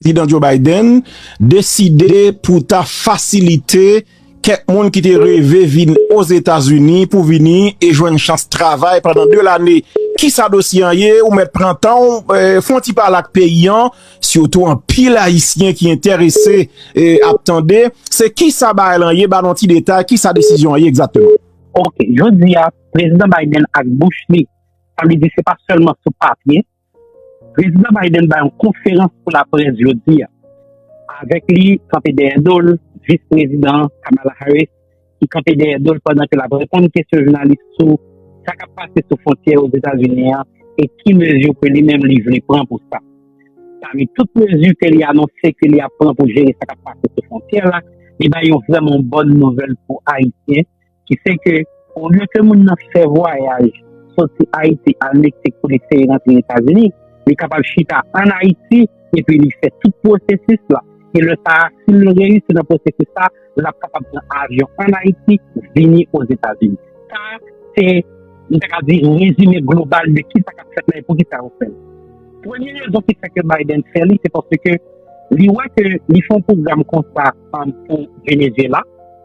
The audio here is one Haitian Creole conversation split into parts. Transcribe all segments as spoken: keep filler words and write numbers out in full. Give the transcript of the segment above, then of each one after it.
Prezidan Joe Biden deside pou ta fasilite kèk moun ki te reve vin Ozetazini pou vini e jwenn chans travay pandan de lane. Kisa dosye an ye? Ou mèt pran tan w, eh, fè yon ti pale ak peyi an, sitou anpil Ayisyen ki enterese, eh, ap tande. Se kisa bagay lan ye? Ba nou yon ti detay, kisa desizyon an ye egzakteman? Ok, jodi a, Prezidan Biden ak bouch li, sa vle di se pa sèlman sou papye, Prezidan Biden bay yon konferans pou laprès jodi a. Avèk li, kanpe dèyè do l, vis prezidan Kamala Harris, ki kanpe dèyè do l pandan ke l ap reponn kesyon jounalis sou sa k ap pase sou fwontyè Ozetazini an e ki mezi ke li menm li vle pran pou sa. Pami tout mezi ke li anonse ke li ap pran pou jere sa k ap pase sou fwontyè la, li bay yon vrèman bòn nouvèl pou Ayisyen, ki se ke, olye ke moun nan fè vwayaj soti Ayiti al Meksik pou li eseye rantre Etazini, li kapab chita ann Ayiti epi li fè tout pwosesis la. E lè sa a, si l reyisi nan pwosesis sa, l ap kapab pran avyon ann Ayiti, vini Ozetazini. Sa, se, m ta ka di, rezime global de kisa k ap fèt la e poukisa yo fè l. Premye rezon ki fè ke Biden fè li, se paske li wè ke li fè yon pwogram konsa, um, pou Venezuela.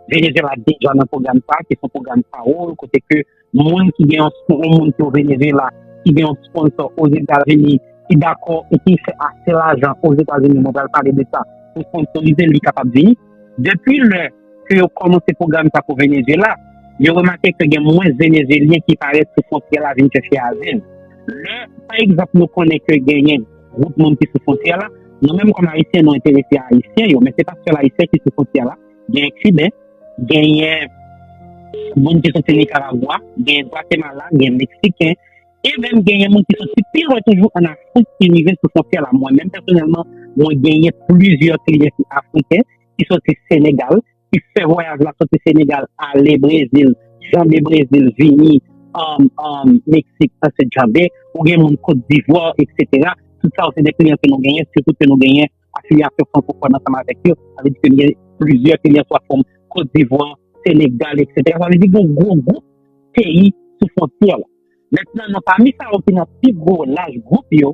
Venezuela deja nan pwogram sa, ki se yon pwogram pawòl, kote ke moun ki gen yon, yon moun ki o Venezuela, ki gen yon sponsor Ozetazini, ki dakò e ki fè ase lajan Ozetazini, mwen pral pale de sa, pou sponsorize l, li kapab vini. Depi lè ke yo kòmanse pwogram sa pou Venezuela, yo remake ke gen mwens Venezuelyen ki parèt sou fwontyè la vin chèche azil. Lè, pa egzanp, nou konnen ke genyen gwoup moun ki sou fwontyè la, nou menm kòm Ayisyen, nou enterese a Ayisyen yo, men se pa sèl Ayisyen ki sou fwontyè la, genyen Kiben, genyen moun ki soti Nikaragwa, genyen Gwatemala, genyen Meksiken, e menm genyen moun ki soti pi lwen toujou ann Afrik ki rive sou fwontyè la. Mwen menm pèsonèlman, mwen genyen plizyè kliyan ki afriken, ki soti Senegal, ki fè vwayaj la soti Senegal, ale Brezil, janbe Brezil, vini, um, um, Meksik, answit janbe, ou gen moun Kot Divwa, etsetera. Tout sa yo se de kliyan ke nou genyen, sitou ke nou genyen afilyasyon frankofòn ansanm avèk yo. Sa vle di ke nou gen plizyè kliyan swa fòm Kot Divwa, Senegal, etsetera. Sa vle di gen yon gwo gwoup peyi sou fwontyè la. Mentnan, nan pami sa yo ki nan pi gwo laj gwoup yo,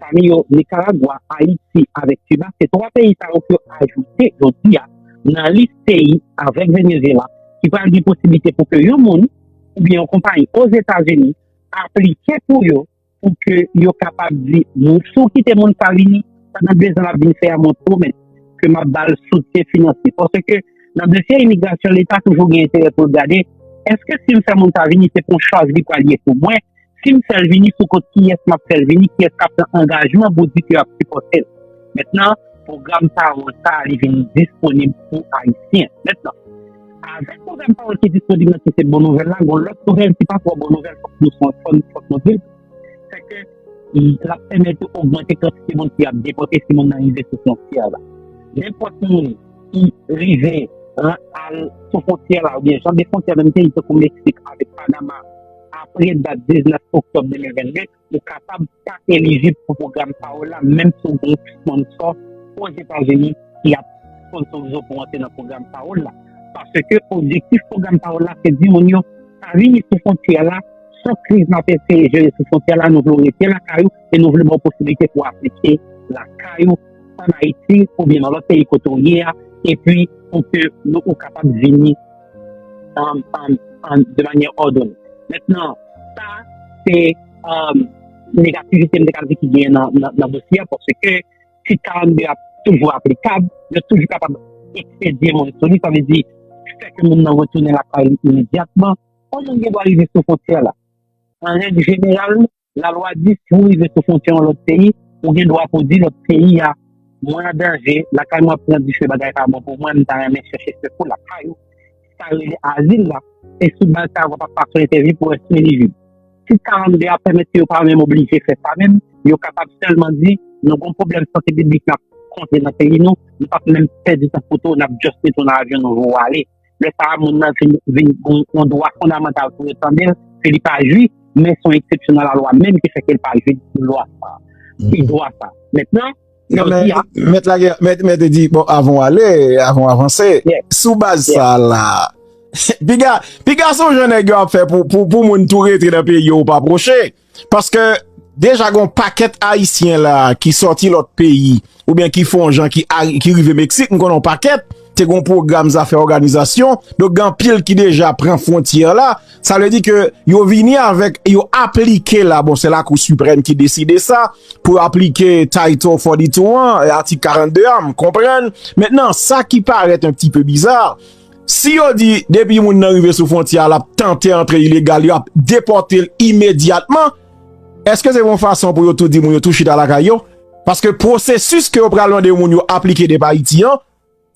pami yo Nikaragwa, Ayiti avèk Kiba, se twa peyi sa yo ki yo ajoute jodi a nan lis peyi avèk Venezuela ki pral gen posiblite pou ke yon moun oubyen yon konpayi Ozetazini aplike pou yo, pou ke yo kapab di, si w kite moun sa vini, pandan de zan l ap vin fè a, mwen pwomèt ke m ap ba l soutyen finansye. Paske nan dosye imigrasyon, Leta toujou gen enterè pou l gade, èske si m fè moun sa vini, se pou yon chaj li pral ye pou mwen? Si m fè l vini, sou kont kiyès m ap fè l vini, kiyès k ap pran angajman pou di ke y ap sipòte l? Mentnan, pwogram pawòl sa a, li vin disponib pou Ayisyen. Mentnan, avèk pwogram pawòl ki disponib nan, ki se bon nouvèl la, gon lòt nouvèl ki pa twò bon nouvèl, fòk nou, fòk, fòk nou di l, se ke l ap pèmèt yo ogmante kantite moun ki ap depòte si moun nan rive sou fwontyè la. Nenpòt moun ki rive, an, al sou fwontyè la, oubyen jan de fwontyè menm peyi tankou Meksik avèk Panama, apre dat diznèf oktòb de mil vennde, ou kapab pa elijib pou pwogram pawòl la, menm si w gen yon sponsò Ozetazini ki ap sponsorize w pou w antre nan pwogram pawòl la. Paske objektif pwogram pawòl la, se di moun yo, pa vini sou fwontyè la, se yon kriz n ap eseye jere sou fwontyè la, nou vle w rete lakay ou, e nou vle ba w posiblite pou w aplike lakay ou, ann Ayiti, oubyen nan lòt peyi kote w ye a, epi pou ke nou, ou kapab vini, um, um, um, de manyè òdone. Mentnan, sa, se, um, negativite m te ka di ki genyen nan, nan, nan dosye a, paske Tit karannde a toujou aplikab, yo toujou kapab ekspedye moun sou li, sa vle di, fè ke moun nan retounen lakay li imedyatman. Yon moun gen dwa rive sou fwontyè la. An règ jeneral, lalwa di, si w rive sou fwontyè yon lòt peyi, ou gen dwa pou di lòt peyi a, mwen an danje, lakay mwen ap pran dife, bagay pa bon pou mwen, m ta renmen chèche sekou lakay ou. Sa rele azil la. E sou baz sa, w ap pase yon entèvyou pou wè si w elijib. Tit karannde a pèmèt ke yo pa menm oblije fè sa menm, yo kapab sèlman di, nou gen yon pwoblèm sante piblik n ap kontre nan peyi nou, nou p ap menm pèdi tan kote w, n ap just mete w nan avyon, nou voye w ale. Lè sa a, moun nan vin, vin gon yon dwa fondamantal pou yo tande l, ke li pa jwi, men se yon eksepsyon nan lalwa menm ki fè ke l pa jwi lwa sa, ki dwa sa. Mentnan, Non, men, jodi a. Mèt Lagè, mèt, mèt te di, bon, avan w ale, avan w avanse, sou baz sa a la, piga, piga se yon jan nèg yo ap fè pou, pou, pou moun tou rete nan peyi yo, ou pa pwoche. Paske, Deja gen yon pakèt Ayisyen la ki sòti lòt peyi, oubyen ki fè yon jan ki, a- ki rive Meksik, m konnen yon pakèt, te gen yon pwogram zafè òganizasyon, donk gen anpil ki deja pran fwontyè la, sa vle di ke yo vini avèk, yo aplike la, bon, se Lakou Siprèm ki deside sa, pou yo aplike Title forty-two an, atik karannde a, m konprann. Mentnan, sa ki parèt un petit peu bizarre, si yo di, depi moun nan rive sou fwontyè a, l ap tante antre ilegal, yo ap depòte l imedyatman, èske se yon fason pou yo tou di moun yo tou chita lakay yo? Paske pwosesis ke yo pral mande moun yo aplike depi Ayiti an,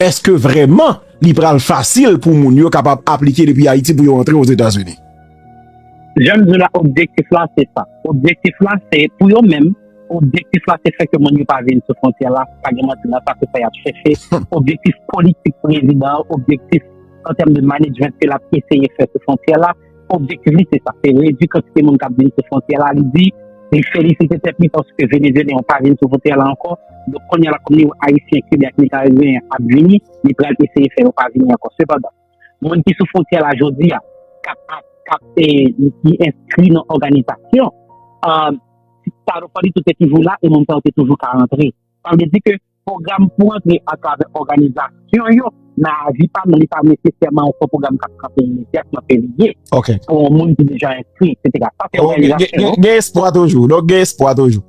èske vrèman li pral fasil pou moun yo kapab aplike depi Ayiti pou yo antre Ozetazini? Jan m di w la, objektif la se sa. Objektif la se pou yo menm, objektif la se fè ke moun yo pa vin sou fwontyè la, pa gen manti nan sa, se sa y ap chèche. Objektif politik prezidan an, objektif an tèm de management ke l ap eseye fè sou fwontyè la, objektif li se sa, se redui kantite moun k ap vin sou fwontyè la. Li di, li felisite tèt li paske Venezuelyen yo pa vin sou fwontyè la ankò. Donk kounye a la, kòm li wè Ayisyen, Kiben ak Nikaragueyen ap vini, li pral eseye fè yo pa vini ankò. Sepandan, moun ki sou fwontyè la jodi a, k ap, k ap, k ap, eh, ki enskri nan òganizasyon, eh, Title forty-two te toujou la e moun sa yo te toujou ka rantre. Sa vle di ke pwogram pou antre atravè òganizasyon yo, nan avi pa m, li pa nesesèman yon pwogram k ap kanpe imedyatman ke li ye Ok. pou yon moun ki deja enskri, etsetera. Sa se Oh, gen, òganizasyon gen, yo. Gen espwa toujou. Donk, gen espwa toujou.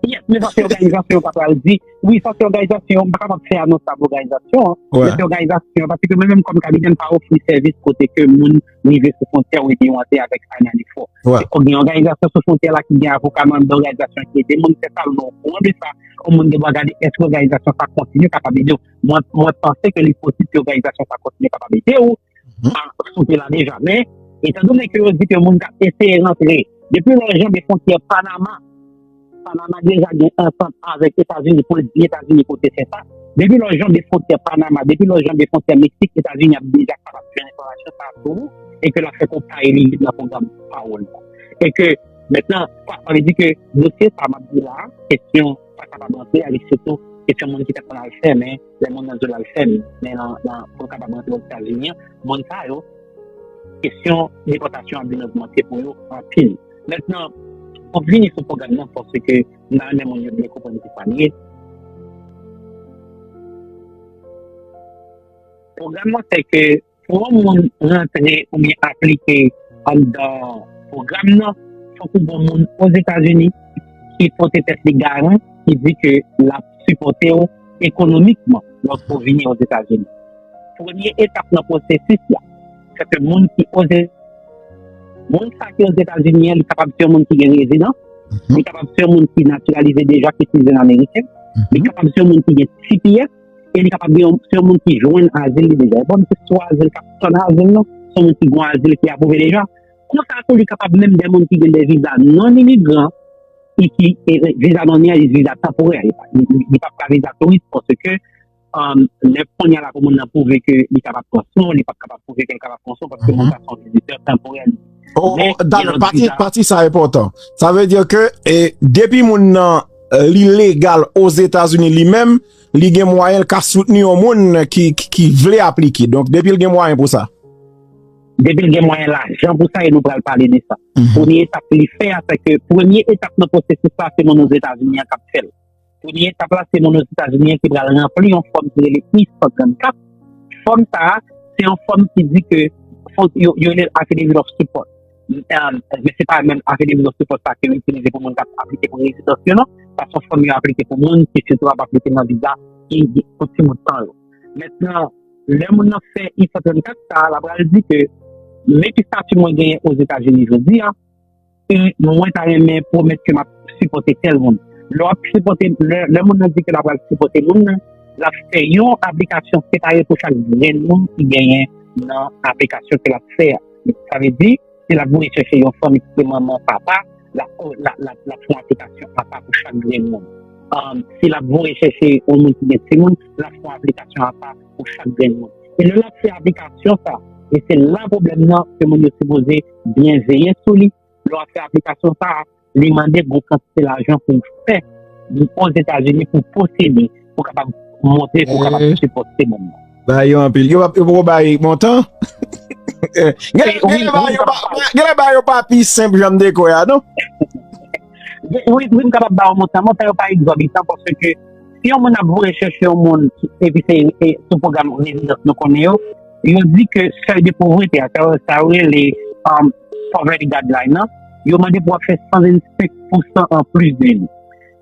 Yes, men sa se òganizasyon yo k ap pral di. Wi, sa se òganizasyon, m pa kapab fè anons sa pou òganizasyon an. Wè. Men se òganizasyon, paske mwen menm kòm Kabiden m pa ofri sèvis kote ke moun rive sou fwontyè ou epi yo antre avèk sa nan lefò. Wè. Gen òganizasyon sou fwontyè la ki gen avoka nan òganizasyon ki ede moun fè sa, nou okouran de sa. Yon moun gen dwa gade èske òganizasyon sa kontinye kapab ede w. Mwen, mwen panse ke li posib ke òganizasyon sa kontinye kapab ede w. Mhm. A, sou te la deja. Men, etandone ke yo di ke moun k ap eseye rantre, depi lè w janbe fwontyè Panama, Panama deja gen antant avèk Etazini pou l di Etazini pou te fè sa. Depi lè w janbe fwontyè Panama, depi lè w janbe fwontyè Meksik, Etazini ap deja kapab jwenn enfòmasyon sa a sou ou e ke l ap fè ke w pa elijible nan pwogram pa w la. E ke, mentnan, sa, sa vle di ke dosye sa m ap di la, kesyon pa kapab rantre, e sitou kesyon moun ki t ap konn al fèmen, lè moun nan di w l al fèmen, men nan, nan, pou l kapab rantre Ozetazini an, moun sa yo, kesyon depòtasyon ap vin ogmante pou yo anpil. Mentnan, pou vini sou pwogram nan, paske m ta renmen moun yo byen konprann ki sa l ye. Pwogram nan fè ke pou yon moun rantre oubyen aplike anndan pwogram nan, fòk ou gen yon moun Ozetazini ki pote tèt li garan, ki di ke l ap sipòte w ekonomikman lòske w vini Ozetazini. Premye etap nan pwosesis la, se ke moun ki Oze-, moun sa ki Ozetazini an, li kapab se yon moun ki gen rezidans, li kapab se yon moun ki natiralize deja, ki sitizen ameriken, li kapab se yon moun ki gen T P S, e li kapab gen yon, se yon moun ki jwenn azil li deja. E pa se swa azil k ap tann azil non, se yon moun ki gen azil ki apwouve deja. Konsa tou li kapab menm de moun ki gen de viza non imigran, e ki, e, e, viza non imigran, viza tanporè, li pa, li, li, li p ap ka viza touris, paske, um, lè kounye a la pou moun nan pwouve ke li kapab pran swen w, li p ap kapab pwouve ke l kapab pran swen w, paske moun sa se yon vizitè tanporè li. Oh, Men, oh, talè, gen lòt pati, viza. Pati sa enpòtan. Sa vle di ke, e, depi moun nan, e, li legal Ozetazini li menm, li gen mwayen l ka soutni yon moun ki, ki, ki vle aplike. Donk, depi l gen mwayen pou sa. Depi l gen mwayen lajan pou sa, e nou pral pale de sa. Premye etap li fè a, se ke premye etap nan pwosesis la, se moun Ozetazini an k ap fè l. Premye etap la, se moun Ozetazini an ki pral ranpli yon fòm ki rele I san trannkat. Fòm sa a, se yon fòm ki di ke fò, yo, yo rele l affidavit of support. Um, men se pa menm affidavit of support sa ke yo itilize pou moun k ap aplike pou rezidans yo non. Sa se yon fòm yo aplike pou moun ki sitou ap aplike nan viza ki pou ti bout tan yo. Mentnan, lè moun nan fè I san trannkat sa a, l ap pral di ke men ki estati mwen genyen Ozetazini jodi a, e mwen ta renmen pwomèt ke m ap sipòte tèl moun. Lè w ap sipòte, lè, lè moun nan di ke l ap pral sipòte moun nan, l ap fè yon aplikasyon separe pou chak grenn moun ki genyen nan aplikasyon ke l ap fè a. Sa vle di, si l ap voye chèche yon fanmi ki se manman, papa, l ap, l ap, l ap, l ap fè yon aplikasyon apa pou chak grenn moun. Um, si l ap voye chèche yon moun ki gen timoun, l ap fè yon aplikasyon apa pou chak grenn moun. E lè l ap fè aplikasyon sa, e se la pwoblèm nan ke moun yo sipoze byen veye sou li. Lè w ap fè aplikasyon sa, li mande gwo kantite lajan pou w fè Ozetazini pou posede, pou kapab montre, pou w kapab sipòte moun nan. Ba yo anpil. Yo, yo poko bay montan? Genlè, genlè ba yo pa, genlè ba yo pa pi senp jan m te kwè a, non? Wi, wi, m kapab ba w montan. Montan yo pa egzòbitan paske si yon moun ap voye chèche yon moun epi se e, sou pwogram rezidans nou konnen yo, yo di ke sèy de povrete a, sa yo, sa yo rele um, poverty guideline nan, yo mande pou w ap fè san vennsenk pousan an plis de li.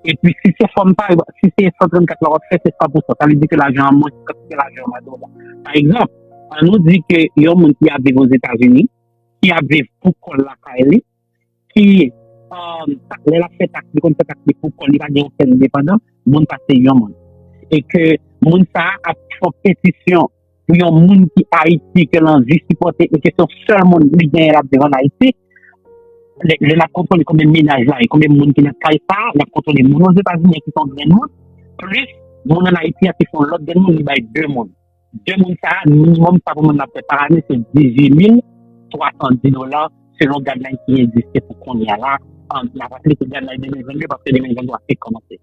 Epi si se fòm pa, si se san trannkat la w ap fè, se san pousan. Sa vle di ke lajan an mwens kantite lajan yo mande w la. Pa egzanp, an nou di ke yon moun ki ap viv Ozetazini, ki ap viv pou kò l lakay li, ki, um, lè l ap fè taks, li konn fè taks li pou kò l, li pa gen okenn depandan, moun sa se yon moun. E ke moun sa a ap fè yon petisyon pou yon moun ki Ayiti ke l anvi sipòte e ke se yon sèl moun li genyen l ap viv ann Ayiti, lè, lè l ap kontwole konbyen mennaj la ye, konbyen moun ki nan kay sa a, l ap kontwole moun Ozetazini an ki se yon grenn moun, plis moun ann Ayiti an ki se yon lòt grenn moun, li bay de moun. De moun sa a, minimòm sa pou moun nan fè pa ane, se dizuit mil twa san dis dola, selon guideline ki egziste pou kounye a la. An, n ap aplike guideline de mil vennde paske de mil vennde a fèk kòmanse.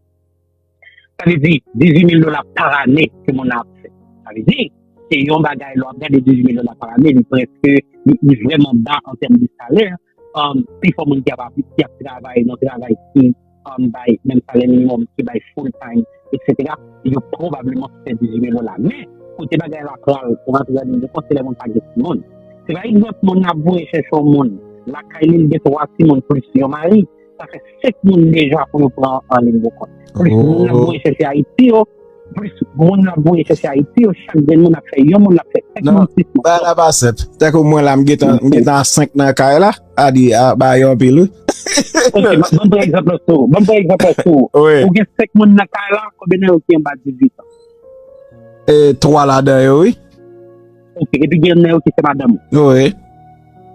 Sa vle di, dizuit mil dola pa ane ke moun nan ap fè. Sa vle di, se yon bagay, lè w ap gade dizuit mil dola pa ane, li prèske, li, li vrèman ba an tèm de salè. Um, pifò moun ki ap, ki ap travay nan travay ki um, bay menm salè minimòm, ki bay full time, etsetera, yo pwobableman fè dizuit mil dola. Men, kote bagay la pral pou rantre nan liy de kont, se lè moun pa gen timoun. Si pa egzanp, moun nan ap voye chèche yon moun, lakay li, li gen twa timoun plis yon mari, sa fè senk moun deja pou yo pran an liy de kont. Plis moun nan ap voye chèche Ayiti yo, plis moun nan ap voye chèche Ayiti yo, chak grenn moun ap fè yon moun, ap fè senk moun, sis moun. Bagay la pa senp. Tankou mwen la, m gentan, m gentan a senk nan kay la. A di, a, bagay yo anpil, wi. Ok, ban m pran egzanp la sou ou. Ban m pran egzanp la sou ou. Wi. Ou gen senk moun nan kay la, konbyen nan yo ki anba dizuit an? E, twa ladan yo, wi. Ok, epi gen nan yo ki se madanm ou? Wi.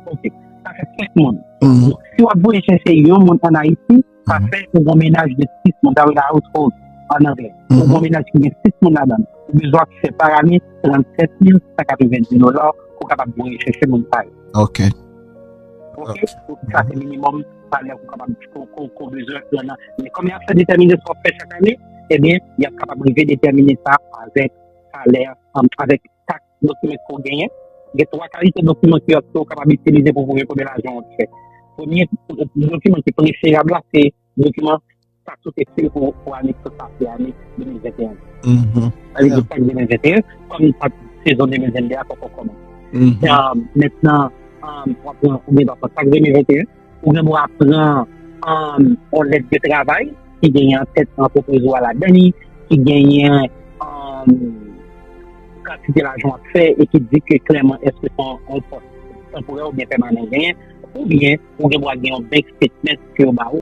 Ok, sa fè senk moun. Mhm. Si w ap voye chèche yon moun ann Ayiti, sa fè ou gen yon mennaj de sis moun, sa vle di household ann anglè. Ou gen yon mennaj ki gen sis moun ladan l. Ou bezwen ap fè pa ane trannsèt mil san katrevenndis dola pou w kapab voye chèche moun sa yo. Ok. Ok? Sa se minimòm salè ou kapab, ou, ou, ou bezwen pran nan. Men kòm y ap fè detèmine sa w ap fè chak ane, ebyen, y ap kapab rive detèmine sa avèk salè, um, avèk taks dokiman ke w genyen. Gen twa kalite dokiman ke w kapab itilize pou w voye konbyen lajan w ap fè. Premye dokiman ki preferab la, se dokiman taks ou te file pou, pou ane ki sot pase, ane de mil venteyen. Mhm. Sa vle di taks de mil venteyen, kòm taks sezon de mil vennde a poko kòmanse. Mhm. Euh, mentnan, euh, w ap pran, ou gen dwa pran taks de mil venteyen, ou gen dwa pran, um, yon lèt de travay ki genyen antèt antrepriz ou a ladan li, ki genyen, um, kantite lajan w ap fè e ki di ke klèman èske se yon, yon pòs tanporè oubyen pèmanan w genyen, oubyen ou gen dwa gen yon bank statement ke yo ba ou.